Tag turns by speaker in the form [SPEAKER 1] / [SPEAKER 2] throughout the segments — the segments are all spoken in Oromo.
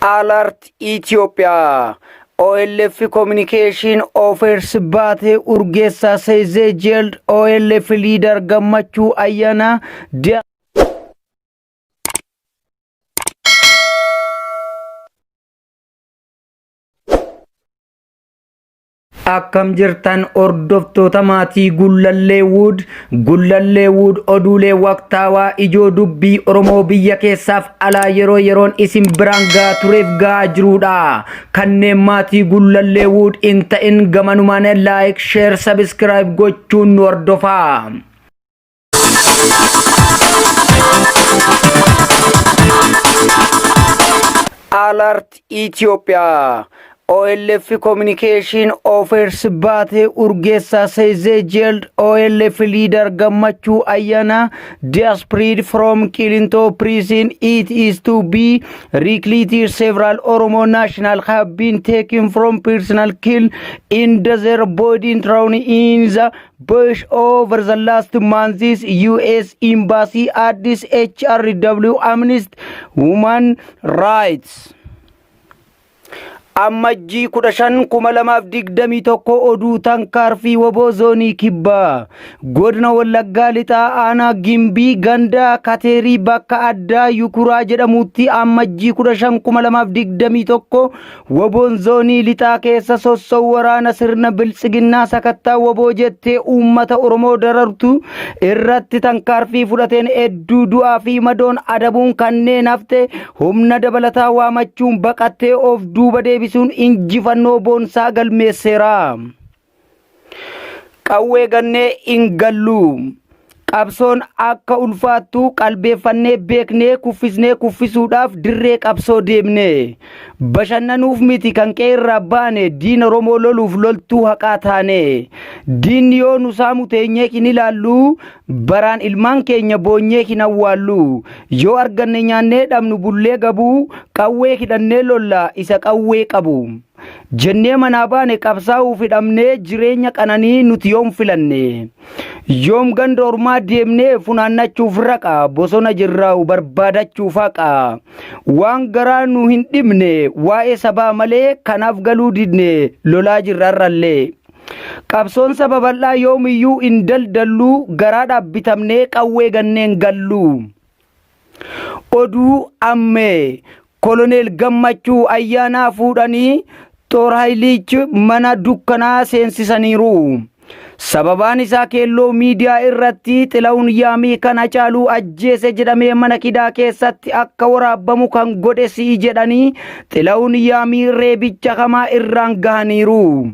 [SPEAKER 1] Alert Ethiopia. OLF Communication Office Baatee Urgeessaa says they jailed OLF leader Gammachuu Ayyaanaa. Akkam jirtan hordoftoota maatii Gullallee Wood. Gullallee Wood oduulee waqtaawaa ijoo dubbii Oromoo biyya keessaaf alaa yeroo yeroon isin biraan gahaa tureef gahaa jirudha. Kanneen maatii Gullallee Wood hin ta'in gamanumaan like, share, subscribe gochuun nu hordofaa. Alert Ethiopia. OLF Communication Office Baatee Urgeessaa says they jailed OLF leader Gammachuu Ayyaanaa desperate from Qilinto prison. It is to be recruited several Oromo national have been taken from personal kill in the body thrown in the bush over the last months. U.S. Embassy Addis HRW Amnesty Human Rights. Ammajjii 15, 2021 oduu tankaarfii woboo zoonii kibbaa godina Wallaggaa Lixaa aanaa Gimbii ganda Kateerii bakka addaa Yukuraa jedhamutti ammajjii 15, 2021 woboon zoonii lixaa keessa sossou waraana sirna biltsiginnaa sakattaa woboo jettee uummata Oromoo darartu irratti tankaarfii fudhateen hedduu du'aa fi madoon adabuun kanneen hafte humna dabalataa waamachuun baqattee of duuba deebisuun injifannoo boonsaa galmeesseera. Qawwee gannee hin gallu. Qabsoon akka ulfaattu qalbeeffannee beeknee kuffisnee kuffisuudhaaf dirree qabsoo deemne. Bashannanuuf miti kan qe'eerraa baane, diina Oromoo loluuf loltuu haqaa taane. Diinni yoo nu saamu teenyee hin ilaallu, baraan ilmaan keenya boonyee hin awwaallu. Yoo arganne nyaannee dhabnu bullee gabuu, qawwee hidhannee lolla isa qawwee qabu. Jennee manaa baane qabsaa'uuf hidhamnee jireenya qananii nuti yoom filanne. Yoom ganda ormaa deemnee funaannachuuf raqa, bosona jirraa'u barbaadachuuf haqa. Waan garaa nu hin dhibne waa'ee sabaa malee, kanaaf galuu didne lolaa jirra har'allee. Qabsoon saba bal'aa yoomiyyuu hin daldallu, garaadhaaf bitamnee qawwee ganneen gallu. Oduu ammee Koloneel Gammachuu Ayyaanaa fuudhanii Xoor mana dukkanaa seensisaniiru. Sababaan isaa keelloo miidiyaa irratti Xila'uun Yaamii kan Hacaaluu ajjeese jedhamee mana kidaa keessatti akka waraabbamu kan godhe si'i jedhanii Xila'uun Yaamii reebicha hamaa irraan gahaniiru.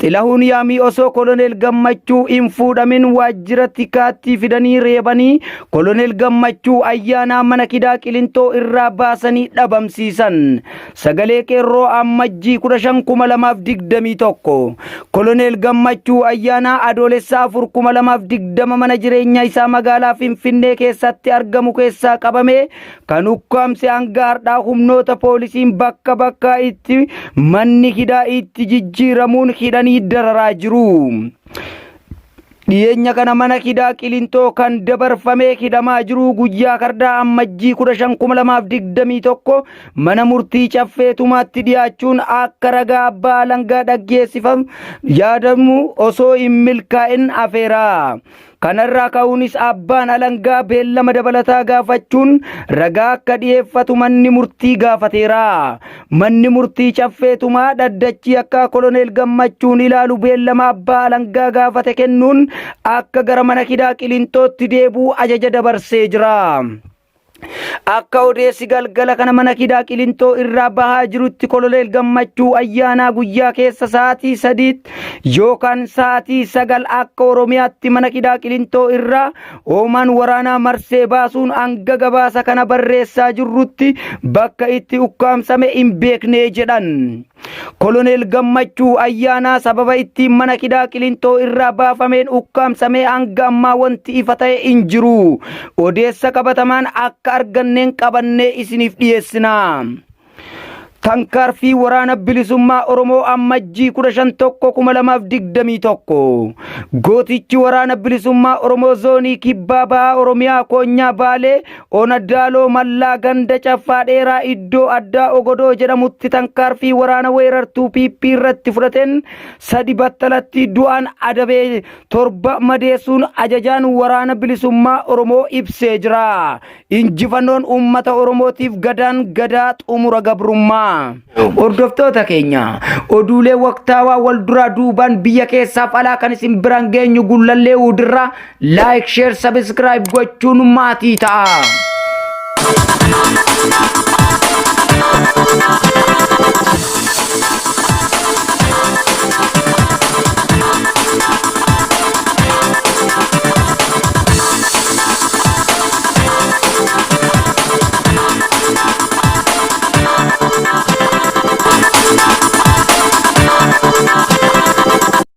[SPEAKER 1] Xilahuun Yaamii osoo Koloneel Gammachuu hin fuudhamin waajjira tikaatti fidanii reebanii Koloneel Gammachuu Ayyaanaa mana kidaa Qilintoo irraa baasanii dhabamsiisan. Sagalee Qeerroo Ammajjii 15, 2021. Koloneel Gammachuu Ayyaanaa Adoolessa 4, 2020 mana jireenya isaa magaalaa Finfinnee keessatti argamu keessaa qabamee kan ukkaamse hanga har'aa humnoota poolisiin bakka bakka itti manni hidhaa itti jijjiiramuun hidhanii dararaa jiru. Dhiyeenya kana mana hidhaa Qilintoo kan dabarfamee hidhamaa jiru guyyaa kardaa Ammajjii 15, 2021 mana murtii Caffee Tumaatti dhiyaachuun akka ragaa abbaa alangaa dhaggeessifamu yaadamu osoo hin milkaa'in afeera. Kanarraa ka'uunis abbaan alangaa beellama dabalataa gaafachuun ragaa akka dhiyeeffatu manni murtii gaafateera. Manni murtii Caffee Tumaa dhaddachii akka Koloneel Gammachuun ilaalu beellama abbaa alangaa gaafate kennuun akka gara mana hidhaa Qilintootti deebi'u ajaja dabarsee jira. Akka odeessi galgala kana mana hidhaa Qilintoo irraa bahaa jirutti Koloneel Gammachuu Ayyaanaa guyyaa keessa sa'aatii 3 yookaan sa'aatii 9 akka Oromiyaatti mana hidhaa Qilintoo irraa hoomaan waraanaa marsee baasuun hanga gabaasa kana barreessaa jirrutti bakka itti ukkaamsame hin beekne jedhan. Koloneel Gammachuu Ayyaanaa sababa ittiin mana hidhaa Qilintoo irraa baafameen ukkaamsamee hanga ammaa wanti ifa ta'e hin jiru. Odeessa qabatamaan akka arganneen qabannee isiniif dhiyeessina. Tankaarfii waraana bilisummaa Oromoo Ammajjii 15 1 2021 gootichi waraana bilisummaa Oromoo zoonii kibbaa bahaa Oromiyaa koonyaa Baalee ona Daaloo Mallaa ganda Caffaa Dheeraa iddoo addaa Ogodoo jedhamutti tankaarfii waraana weerartuu PP irratti fudhateen sadi battalatti du'aan adabee 7 madeessuun ajajaan waraana bilisummaa Oromoo ibsee jira. Injifannoon uummata Oromootiif gadaan gadaa xumura gabrummaa. Hordoftoota keenya oduulee waqtaawaa wal duraa duubaan biyya keessaaf alaa kan isin biraan geenyu Gullallee Wuudirraa like, share, subscribe gochuun maatii ta'a.